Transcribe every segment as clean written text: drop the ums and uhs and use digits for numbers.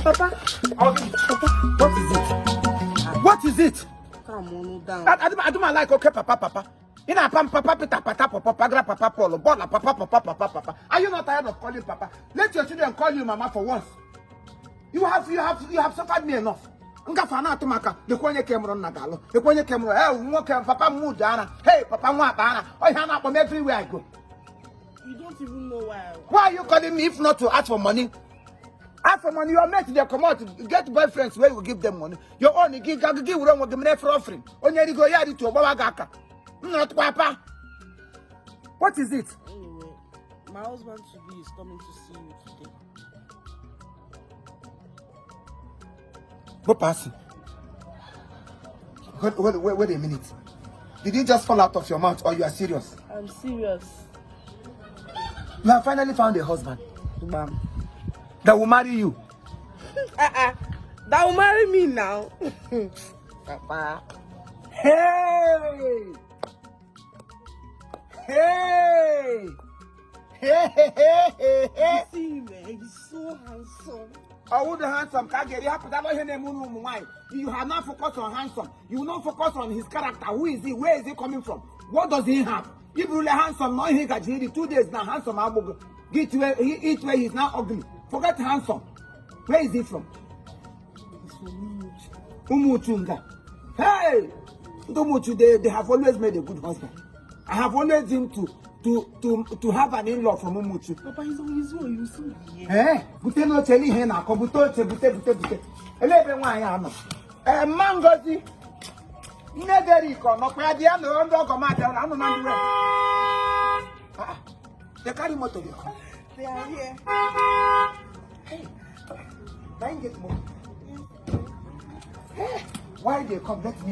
Papa. Papa. What is it? What is it? Calm on down. I don't like okay, papa, papa. Ị na-apa m papa Peter, pata papa, pagra papa Paul, bọla papa, papa, papa, papa. Are you not tired of calling papa? Let your children call you mama for once. You have suffered me enough. Ngafe a na-atụ maka lekwa onye ke mụrụ nna ga-alụ, lekwa onye ke mụrụ, hey, nwoke papa m dị ara, hey, papa nwa akpa ara, ọ ihe a na-akpọ m everywhere I go. You don't even know why. Why are you calling me if not to ask for money? Ask for money, your mate dey comot get boyfriends wey go give them money. Your own gị ga gị were onwe gị mere efere offering. Onye rigo ya rituo gbawa gị aka. M nọrọ tụkwa pa. What is it? Anyway, my husband to be is coming to see you today. Go pass. Wait, wait, wait, wait a minute. Did it just fall out of your mouth or you are serious? I'm serious. You have finally found a husband Bam. That will marry you. Uh-uh. That will marry me now. Papa. Hey! Hey! Hey, hey, hey, hey, hey. You see him, eh? He's so handsome. Ọwụ the handsome ka a ga-eri hapụtala ihe na-eme ụmụ nwaanyị. You have not focused on handsome. You will not focus on his character. Who is he? Where is he coming from? What does he have? Iburule handsome na ihe gaji iri 2 days na handsome agbụghị gị tiwe itwe. He is now ugly. Forget handsome. Where is he from? He's from Umuchu. Umuchu nga. Hey, ndị Umuchu, they have always made a good husband. I have always dreamed to have an in-law from Umuchu. Papa, he's on his way. You soon be here. Ee, bute n'oche n'ihe na-akọ, bute oche, bute, bute, bute. Elee ebe nwaanyị a nọ? Ee, mma Ngozi, nne Derek, ọ nọkwa ya dị ya na ndị ọgọ m abịara anụ na ndị. Ah, they carry motor dey come. They are here. Hey, na him get motor. Hey, why they come? Let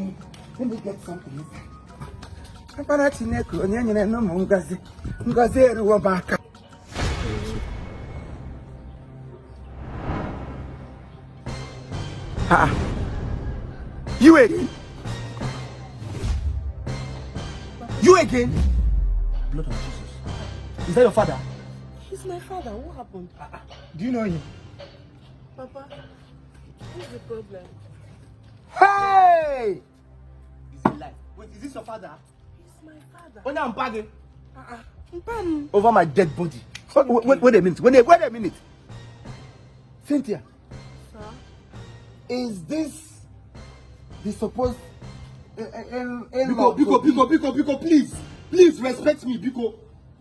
me get something inside. Akpara Chineke onye nyere n'ụmụ Ngozi, Ngozi eruwo m aka. Ah, you again? You again? Blood of Jesus. Is that your father? He's my father. What happened? Do you know him? Papa, what's the problem? Hey! Is it lie? Wait, is this your father? He's my father. Onye mpa gị? Uh-uh. Mpam. Over my dead body. Wait, wait, wait a minute. Wait, wait a minute. Cynthia, Sir? Is this the supposed in-law Biko, Biko, to be? Biko, Biko, Biko, please. Please respect me, Biko.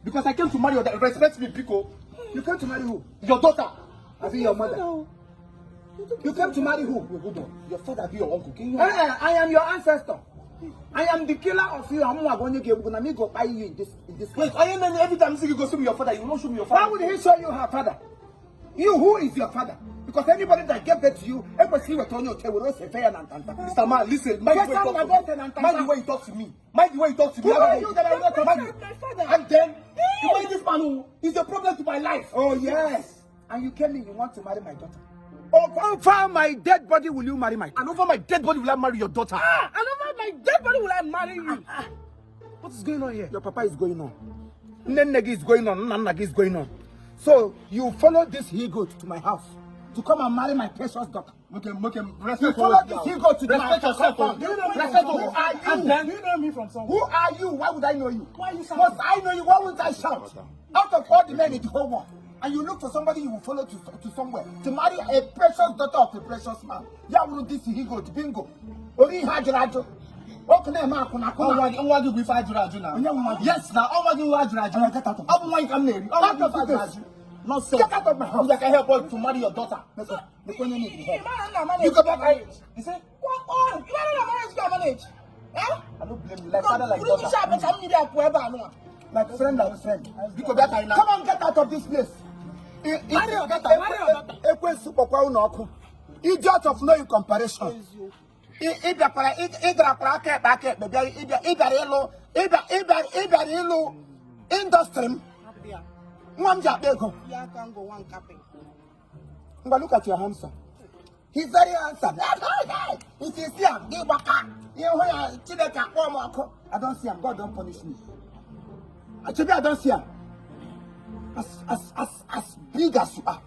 Because I came to marry your daughter. Respect me, Biko. You came to marry who? Your daughter. I be your mother. No. You came to marry who? Wait, hold on. Your father be your uncle. Can you? Eh, eh, I am your ancestor. I am the killer of you. I'm not going to give me go buy you in this. Wait, I ain't every time you see you go show me your father, you will not show me your Why father. would he show you her father? You, who is your father? Because anybody that gave birth to you, ekwesịghị iweta onye oche were ose fe ya na ntanta. Mr. Man, listen. Mind the way Yes, you I'm talk my to me. daughter, Mind the way you talk to me. Mind the way you talk to me. Who are you that I will not talk Mind to? you. My father. And then, you mind this man who is a problem to my life. Oh yes. And you came in, you want to marry my daughter. Over my dead body will you marry my daughter? And over my dead body will I marry your daughter. Ah, and over my dead body will I marry you. What is going on here? Your papa is going on. Nne nne gị is going on. Nna nna gị is going on. So you follow this he goat to my house to come and marry my precious daughter. Okay, respect You follow this he goat to my Respect yourself. compound. Oh. Do you know me Respect from yourself. Who are you? And then, Do you know me from somewhere? Who are you? Why would I know you? Why are you shouting? Must I know you? Why wouldn't I shout? Out of all the men in the whole world, and you look for somebody you will follow to somewhere to marry a precious daughter of a precious man. Ya wuru this he goat bingo. Ori ihe ajụrụ ajụ. Ọkụ na-eme akwụna akwụna. Nwa gị bụ ife ajụrụ ajụ na. Onye nwa gị? Yes, na ọnwa gị bụ ajụrụ ajụ. Oya, get out of Ọ bụ nwa gị ka m na-eri. Ọnwa gị Out bụ of ife ajụrụ this. ajụ. Nonsense. Get out of my house. You can help us to marry your daughter. Lekwe onye need help. Man, I'm manage. You go back. You see? Come on. You don't manage, you manage. Eh? I don't blame you. Like father, like daughter. Like friend, like friend. Biko bịa ka anyị na. Come on, get out of this place. Marry your daughter, marry your daughter. Ekwensu kpọkwa unu ọkụ. Idiot of no comparison. Ị bịakwara, ị darakwara aka ekpe bịa ịbịa ịbịara ịlụ ịbịara ịlụ industry m, nwa m ji akpa ego. Ngwa, look at your handsome. He's very handsome. If you see am, gị gbaka ịhụ ya, Chineke akpọ m ọkụ. I don see am. God don punish me. Achebi, I don see am. As big as you are.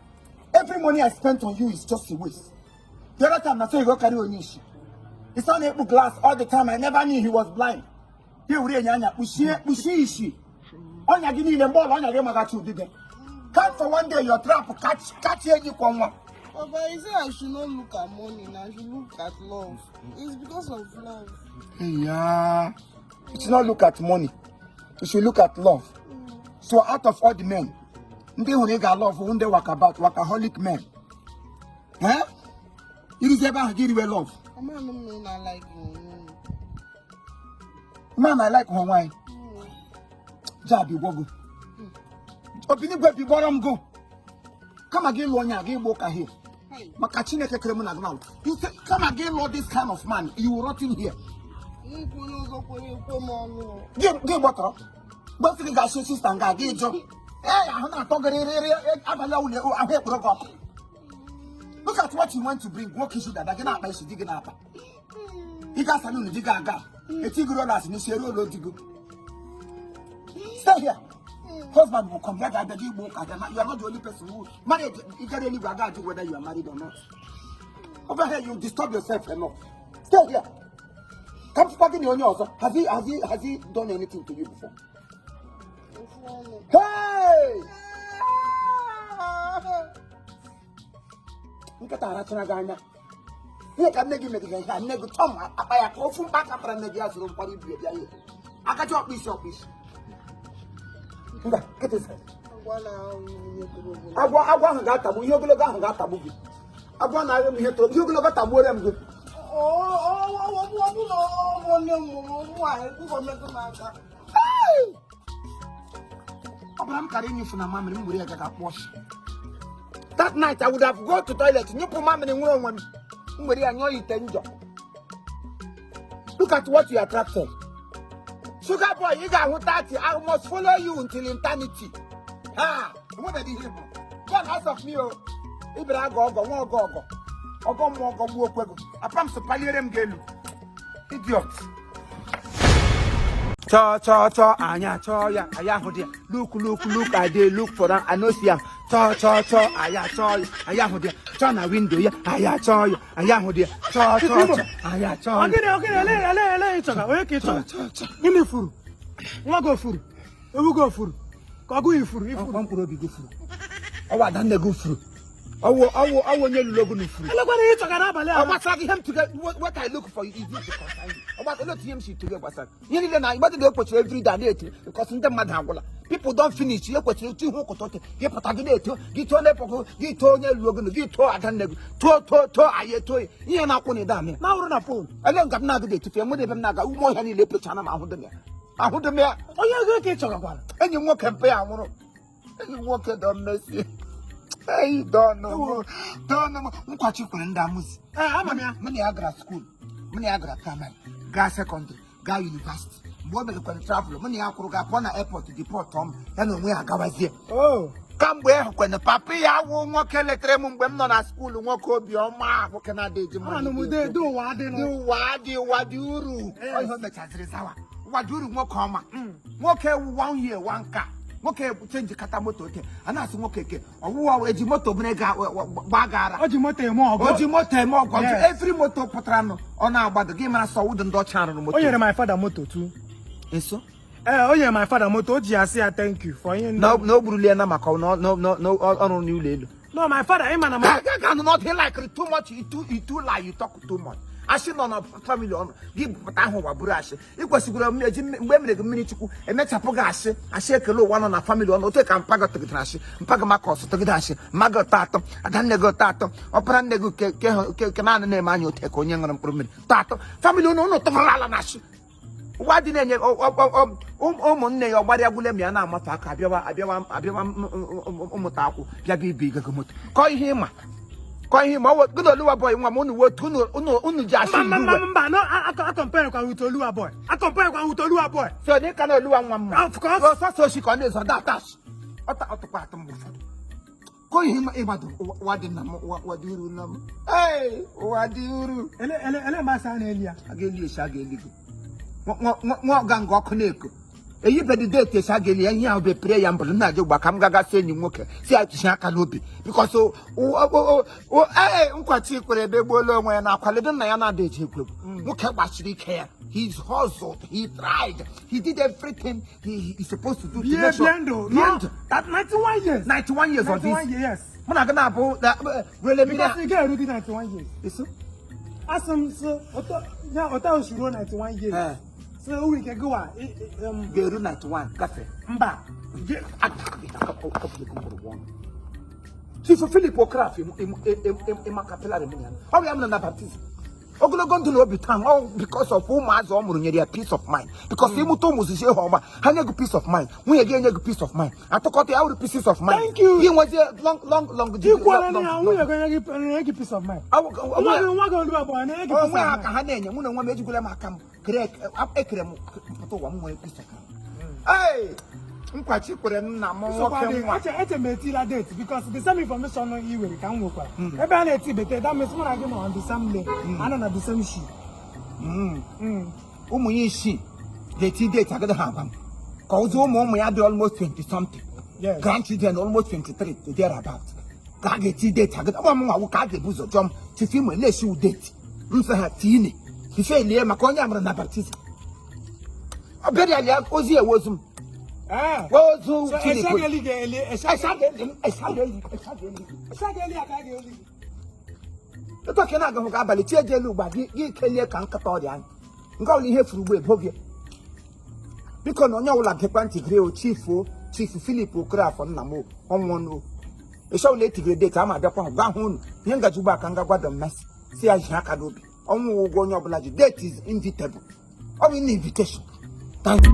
Every money I spent on you is just a waste. The other time, I saw you go carry onye isi. He saw na-ekpu glass all the time. I never knew he was blind. Ya were enyo anya kpuchie kpuchie isi. Ọnya gị niile mgbe ọla ọnya gị magachi ụdịdị. Can't for one day your trap catch catch enyi kwa nwa. Papa, he said I should not look at money, I should look at love. It's because of love. Yeah. You should not look at money. You should look at love. So out of all the men, ndị hụrụ ị ga-love ndị wakabout workaholic men. Eh? Irizi ebe ahụ gị riwe love. Mama, no me na like you. Man, I like nwa nwaanyị. Jab igwogo. Obinigwe bigbọrọ m go. Kama gị lụọ onye a gị gba ụka here. Hey, Maka Chineke kere mụ na gị na You say, kama gị lụọ this kind of man, you will rot in here. nkwu n'ụzọ kwere ekwe m ọnụ. Gị gị gbọtọrọ. Gbọsị gị ga-asị sister nga gị jụ. Ee, ahụ na-atọ gị rịrịrị abalị ọwụla ahụ ekpere gị ọkụ. Look at what you want to bring. Nwoke isi dada gị na-akpa isi di gị na-akpa. Ị ga salon di gị aga. Eti gị rollers n'isi eru ụlọ di gị. Stay here. Husband will come. Ya ga-abịa gị igbo ụka gị. You are not the only person who married. Ị gara eluigwe aga ajụ whether you are married or not. Over here you disturb yourself enough. Stay here. Ka m fụkwa gị na onye ọzọ. Has he done anything to you before? Ofu ọnụ. Hey! Nkịta arachara gị anya. Ihe ka nne gị megide ihe a, nne gị tọm akpa ya ka ofu mkpa aka tara nne gị ya zụrụ nkwari ibu bịa ihe. Akacha ọkpụ isi ọkpụ isi. Mba, nkịta isi. Agwa na-ahụ ihe toro ogologo. Agwọ agwọ ahụ ga-atagbu ihe ogologo ahụ ga-atagbu gị. Agwọ na-arịọ m ihe toro ihe ogologo tagbuore m gị. Ọ ọ ọ ọ bụ na ọ nne m mụrụ ụmụ a ekwugo metụ m aka. Ọbara m kara ịnyụfu na mamịrị m were ya gaga kpụọ shi. That night I would have go to toilet nyụpụ mamịrị nwere onwe m. M were ya nyụọ ite njọ. Look at what you attracted. Sugar boy, ị ga-ahụ 30. I must follow you until eternity. Ha! Enwebeghị ihe bụ. Go and ask of me o. Ị bịara agọ ọgọ nwa ọgọ ọgọ. Ọgọ mmụọ ọgọ gbuo okwe gị. Apa m so paliere m gị elu. Idiot. Chọọ chọọ chọọ anyị achọọ ya anyị ahụ dị ya. Look, look, look, I dey look for am, I no see am. Chọọ chọọ chọọ anyị achọọ ya anyị ahụ dị ya. Chọọ na window ya anyị achọọ ya anyị ahụ dị ya. Chọọ chọọ chọọ anyị achọọ ya. Ogene, ogene, ele ele ele ị chọga, onye ka ị chọga? Chọọ chọọ. Gịnị furu? Nwa gị ofuru? Ewu gị ofuru? Ka ọgụ ifuru ifuru? Ọkwa mkpụrụ obi gị furu. Ọwụ adanne gị furu. Ọwụ ọwụ ọwụ onye lụrụ ogu furu. Elekwana ihe ị chọga n'abalị Ọ a. gbasara gị ihe m tụga what I look for is it to concern you. Ọ gbasara otu ihe m si tụga gbasara. Ihe niile na mmadụ ga-ekpochiri every day na-eto because ndị mmadụ agwụla. People don finish. Ihe kwesịrị otu ihe ụkọtọ ote gị pụta gị na-eto gị too nepọkụ gị too onye lụrụ ogu gị too adanne gị too too too anyị eto ya ihe na-akwụ na ịda amị. Na wụrụ na phone. Ele nga m na-agụda etufu ya nwere ebe m na-aga ume ọhịa niile epechana m ahụ dị m ya ahụ dị m ya. Onye ego ka ị chọgakwara? Enyi m nwoke mpe ya nwụrụ. Enyi m nwoke dọ mmesi. Eyi dọnụ m dọnụ m nkwachi kwere ndị amụzi. Ee, ama m ya. Mụ na ya gara school, mụ na ya gara primary, gaa secondary, gaa university. Mgbe o merekwara travel, mụ na ya kwụrụ gaa pụọ na airport deport m ya na onwe ya agawazie. Oh. Kamgbe ehụkwana papa ya wụ nwoke letere m mgbe m nọ na school, nwoke obiọma, nwoke na-adịghị mma. Anụ m de de ụwa adịnụ. Dị ụwa dị ụwa dị uru. Yes. Ihe o mechaziri zawa ụwa dị uru, nwoke ọma, nwoke wu one year one car, nwoke change kata moto ote a na-asị nwoke ke ọwụwa eji moto bere ga gbaa gara. O ji moto eme ọgọ. O ji moto eme ọgọ. Yes. Every moto pụtara nụ ọ na-agbado gị mara sọ wụdụ ndị ọcha rụrụ moto. O nyere my father moto too. Nso. Ee, o nyere my father moto, o ji ya sị ya thank you for ihe ndị. Na o gburulie na maka na ọ rụrụ n'ụlọ elu. No, my father, ịma na my Ga ga not like too much. You too lie, you talk too much. Ashị nọ na family ọnụ gị pụta ahụ ụwa bụrụ ashị. Ị kwesịkwara eji mgbe e mere gị mmiri chukwu emechapụ gị ashị ashị ekele ụwa nọ na family ọnụ otu ka mpaga tụgidere ashị mpaga maka ọsọ tụgide ashị mmaga ụtọ atọ ada nne gị ụtọ atọ ọpara nne gị ke naanị na-eme anya ote ka onye ṅụrụ mkpụrụ mmiri tọ atọ family ụnụ ụnụ tụfara ala na ashị ụwa dị na-enye ụmụnne ya ọgbarịa gwule ma ya na-amafe aka abịawa abịawa abịawa ụmụta akwụ bịa ibe igago moto kọọ ihe ịma kọọ ihe ịma ọwụ gị na Oluwa boy nwa m unu wotu unu unu ji asị Mba, mba, mba, mba, no, I compare kwa with Oluwa boy. I compare kwa with Oluwa boy. So dị ka na Oluwa nwa mma. Of course. Ọsọsọ oshi ka ọ na-ezo da atash ọta ọtụkwa atụ mgbe ụfọdụ kọọ ihe ịma ịgbado ụwa dị nna m ụwa dị uru nna m ee ụwa dị uru. Ele ele ele mba sa na-eli ya. A ga-eli esi a ga-eli gị nwa ọga nga ọkụ na-eko. Eyibedi date esi a ga-eli ya. Ihe ahụ bụ prayer mbụrụ nna gị gba ka m gagasị enyi m nwoke si ya tụsie aka n'obi, because ee, nkwachi kwere ebe gbuola onwe ya na akwalido nna ya na-ada eji egwu egwu. Nwoke gbachiri ike ya. He's hustled, he tried, he did everything he is supposed to do to Bie make sure bie ndụ. Bie ndụ. That 91 years. 91 years of 91 this. years. Mụ na gị na-abụ rele mmiri. Because ị ga-eru dị 91 years. Isu? Asị m sị ya ọtọ osuru 91 years. So o nwere ike gịwa Ga-eru 91 gafee. Mba. Chief Philip Okorafor, ịmakapịlarị m ya, ọ bụ ya m nọ na baptism. Ogologo ndụ na obi taa ọ because of ụmụazị ọ mụrụ nyere ya peace of mind, because ịmụta ụmụ zizie ha ọma, ha nye gị peace of mind, nwunye gị enye gị peace of mind, atụkọta ya wụrụ pieces of mind. Thank you. Gị nwezie long long long. Ikwuola na ya nwunye gị enye gị peace of mind. Nwa gị olu abụọ na-enye gị peace Onwe ha of ka mind. ha na-enye. Mụ na onwe m ejigwela m aka m kere ekere m mpụta ụwa m nwere peace of mind. Ee, nkwachi kwere m na m nwoke nwa. Eche m etila date because the same information i were ka m nwekwara. Ebe a na-eti bete, that means mụ na gị nọ on the same lane. Anọ na the same shoe. Ụmụ ya isii ga-eti date, agaghị ha agwa m ka ọzọ. Ụmụ ụmụ ya dị almost 20 something, grandchildren almost 23 to there about, ka a ga-eti date agaghị ọgwa m nwawo ka a ga-ebu ụzọ jụọ m tupu ime na-esi date m sị ha tiine ife elie maka onye amụrụ na baptism. Ọ bịara ya ozi ewe ozu m. Ozu So Philip. esha ga-eli ga-eli esha Esha ga-eli m, esha ga-eli, esha ga-eli. Esha ga-eli ya ka a ga-eli. Etu ka ị na-aga hụ ka abalị chi ejelu ugba gị gị kelie ka nkịta ọrịa anyị nke ọbụla ihe furu ugbo ebo gị. Biko, na onye ọbụla gekwa ntị gịrị o. Chief o, Chief Philip Okorafor nna m o, ọnwụnụ ịsha ụlọ etigere date ama abịakwa hụ gwa hụ unu ihe ngaji ugbu a ka m ga gwa Don Mercy si ya ji aka n'obi. Ọnwụ ụgwọ onye ọbụla ji. Date is inevitable, ọ bụ invitation. Thank you.